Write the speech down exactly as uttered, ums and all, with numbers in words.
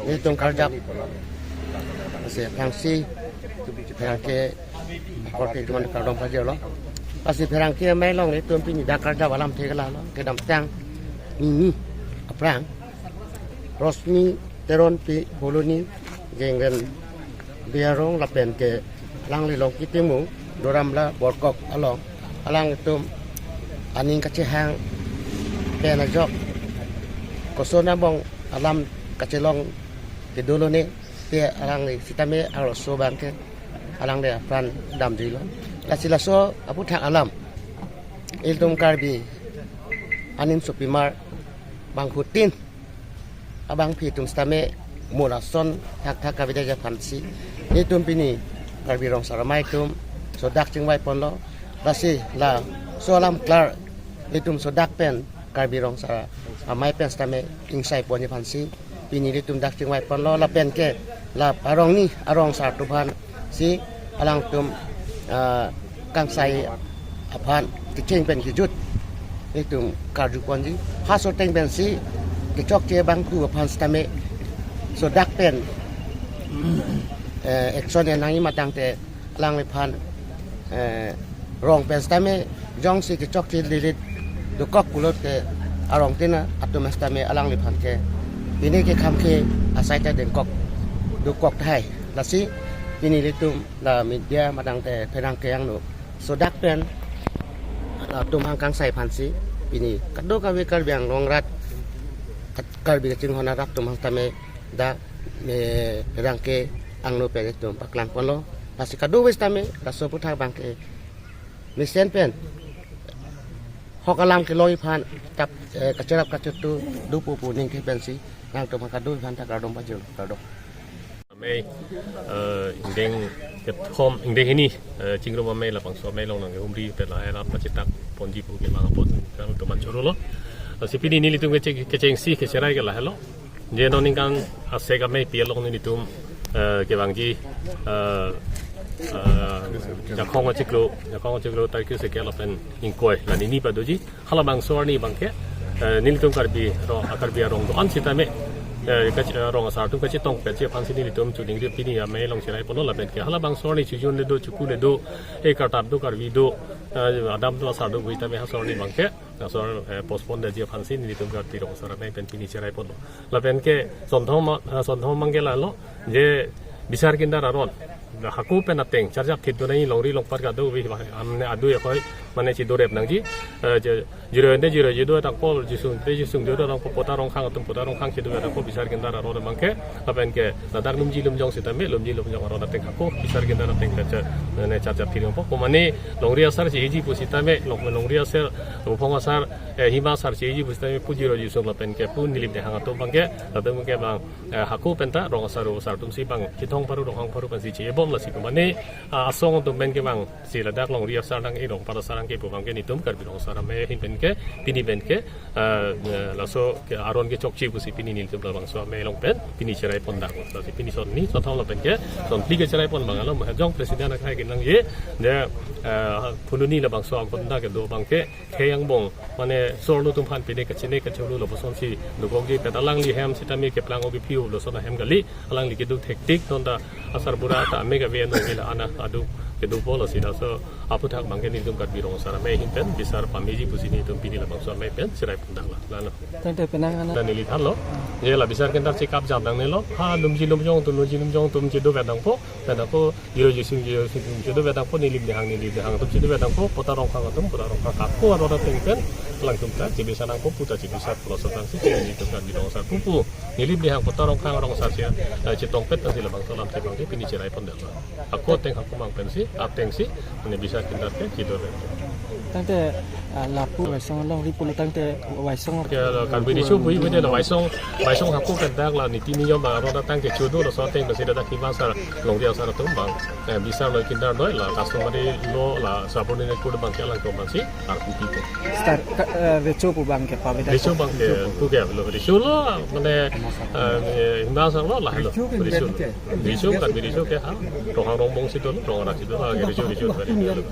Netum karjap. Lasi pherangsi, pherangke, korte ituman kardom pajirlo. Lasi pherangke amei along netum pini dak karjap alamthe ke lalo, kedamtang, Mimi, aphrang, Rosmi Teronpi, Phuloni Jengrenpi arong lapen ke alangli Longki Timung, Duar Amla Borkok along, alangtum aning kachehang pen ajok, koson abang alam kachelong kedo lone, te alangli sitame arloso abangke alangli apran damjuilo. Lasi laso aputhak alam ilitum Karbi animsopimar bangphutin abangphi atum sitame mo lason thakthak kavedet aphansi netum pini Karbi Rong Asar Amei atum sodak chingvai ponlo. Lasi laso alam klar, netum sodak pen Karbi Rong Asar Amei pen sitame ingsai ponji aphansi pini netum dak chingvai ponlo, lapen ke la arongni arong asar atum aphansi alangtum, ah, kangsai aphan kecheng pen kejut netum karju ponji. Ha asor ateng pensi kechokche abangphu aphan sitame sodak pen, eh, action en nangji ma tangte alangliphan, eh, rong pen sitame jongsi kechokche lelit dokok pulote arong tina atum sitame alangliphan ke pini ke kham ke asai ta dengkok dokok tahai. Lasi pini ilitum la media ma tangte pherangke angno sodak pen latum hang kangsai aphansi pini kadokave Karbi Anglong arat, Karbi kachinghon arat atum hang sitame dak, eh, pherangke angno pen itum paklang ponlo. Lasi kadokave sitame laso aputhak abangke mesen pen hok alam kelongji aphan tap, eh, kacherap kachetu do pu pu ningke pensi nangtum hang kadokave aphan ta kardom pajir, kardom. Amei, eh, ingdeng kethom, ingdeng hini, eh, Chingrum Amei labangso amei along nangkehumri pen lahai alam pachitak ponji pu kevang apot nangtum aphan chorolo. Lasi pini nelitum kecheng, kechengsi kecherai ke lahelo. Je non ningkan asek ameipi along nelitum, eh, kevangji, eh, eh, Jakhong achiklo, Jakhong achiklo tarik kre-isi ke lapen ingkoi, la nini padoji. Halabangso arni abangke, eh, nelitum Karbi ro-, Karbi arong do-an sitame, eh, kach-, eh, rong asar atum kachetong pet aphansi nelitum choningri pini amei along cherai ponlo lapen ke halabangso arni chojun le do, chuku le do, eh, kartap do, karvi do, eh, adam do, asar do, pu sitame ha asor arni abangke, asor, eh, postpone detji aphansi nelitum Karbi Rong Asar Amei pen pini cherai ponlo. Lapen ke sonthom ma-, eh, sonthom abangke lalo, je bisar kindar aron hako pen ateng charjap thit do nangji, longri longpat kadokave amne adu ehoi mane chedorep nangji, eh, je, jiroi ante jiroi chedo tangpo, jisung ante jisung chedo tangpo, pota rongkhang atum pota rongkhang chedo tangpo, bisar kindar aron abangke, lapen ke ladak lumji lumjong sitame, lumji lumjong aron ateng hako bisar kindar ateng ke cha-, mane charjap thit nangpo. Ko mane longri asar cheji pu sitame, long-, longri asar, buphong asar, eh, hima asar cheji pu sitame pu jiroi jisung lapen ke pu nilim nehang atum abangke, latum ke bang, eh, hako penta rong asar ro asar atumsi bang kethong paru ronghang paru pensi chebom, lasi ko mane, ah, asong atum pen ke bangsi ladak longri asar nang-e, rongpat asar nang-e pu abangke netum Karbi Rong Asar Amei ahin pen ke pini pen ke, ah, eh, laso ke aron kechokche pusi pini nelitum labangso amei along pen pini cherai pondaklo. Lasi pini son ni sonthom lapen ke son phli kecherai pon abang alo, jong president akhai kenangji, je, eh, Phuloni labangso agonda kedo abangke khei angbong mane sorlo atum aphan pine kachine kacholo lapusonsi dokokji, pet alangli hem sitame keplang ogi piu lason ahem kali, alangli kedo thektik, non ta asar bura ta ame kave no kila ana adu kedo polo sida. So aputhak abangke netum Karbi Rong Asar Amei ahin pen bisar pameji pusi netum pini labangso amei pen cherai pondaklo, lalo. Tangte penang ana. Dan neli thanlo. Je la bisar kindar chekap jam nangnelo. Ha lumji lumjong atum, lumji lumjong atum chedo vet nangpo, vet nangpo. Jiroi jisung, jiroi jisung atum chedo vet nangpo, nilim nehang, nilim nehang atum chedo vet nangpo, pota rongkhang atum pota rongkhang, hako aron ateng pen alangtum ta chebisa nangpo pu ta chebisa pulo, so tangsi chini atum Karbi Rong Asar pupu nilim nehang pota rongkhang rong asar che, eh, chetong pet tangsi labangso alam chebang ke pini cherai pondaklo. Hako ateng hako mang pensi, atengsi, mane bisar kindar ke chedorep. Tangte, ah, lapu Waisong alongri pulo tangte Waisong. Ya, la Karbi Riso pu ibu de la Waisong, Waisong hako pen dak la niti niyom abang aron ateng ke chodo, laso ateng pensi ladak hima asar, longri asar atum abang, eh, bisar loi kindar loi, la customary law, la subordinate court abangke alangtum abangsi arpu pipo. Star, ka, eh, recho pu abangke pavedet. Recho abangke pu ke lo, recho lo, mane, eh, hima asar lo, lahelo. Recho ke recho. Recho, Karbi Riso ke ha, ronghang rongbong si dolo, rong arat si dolo, ha, ke recho, recho, Karbi Riso.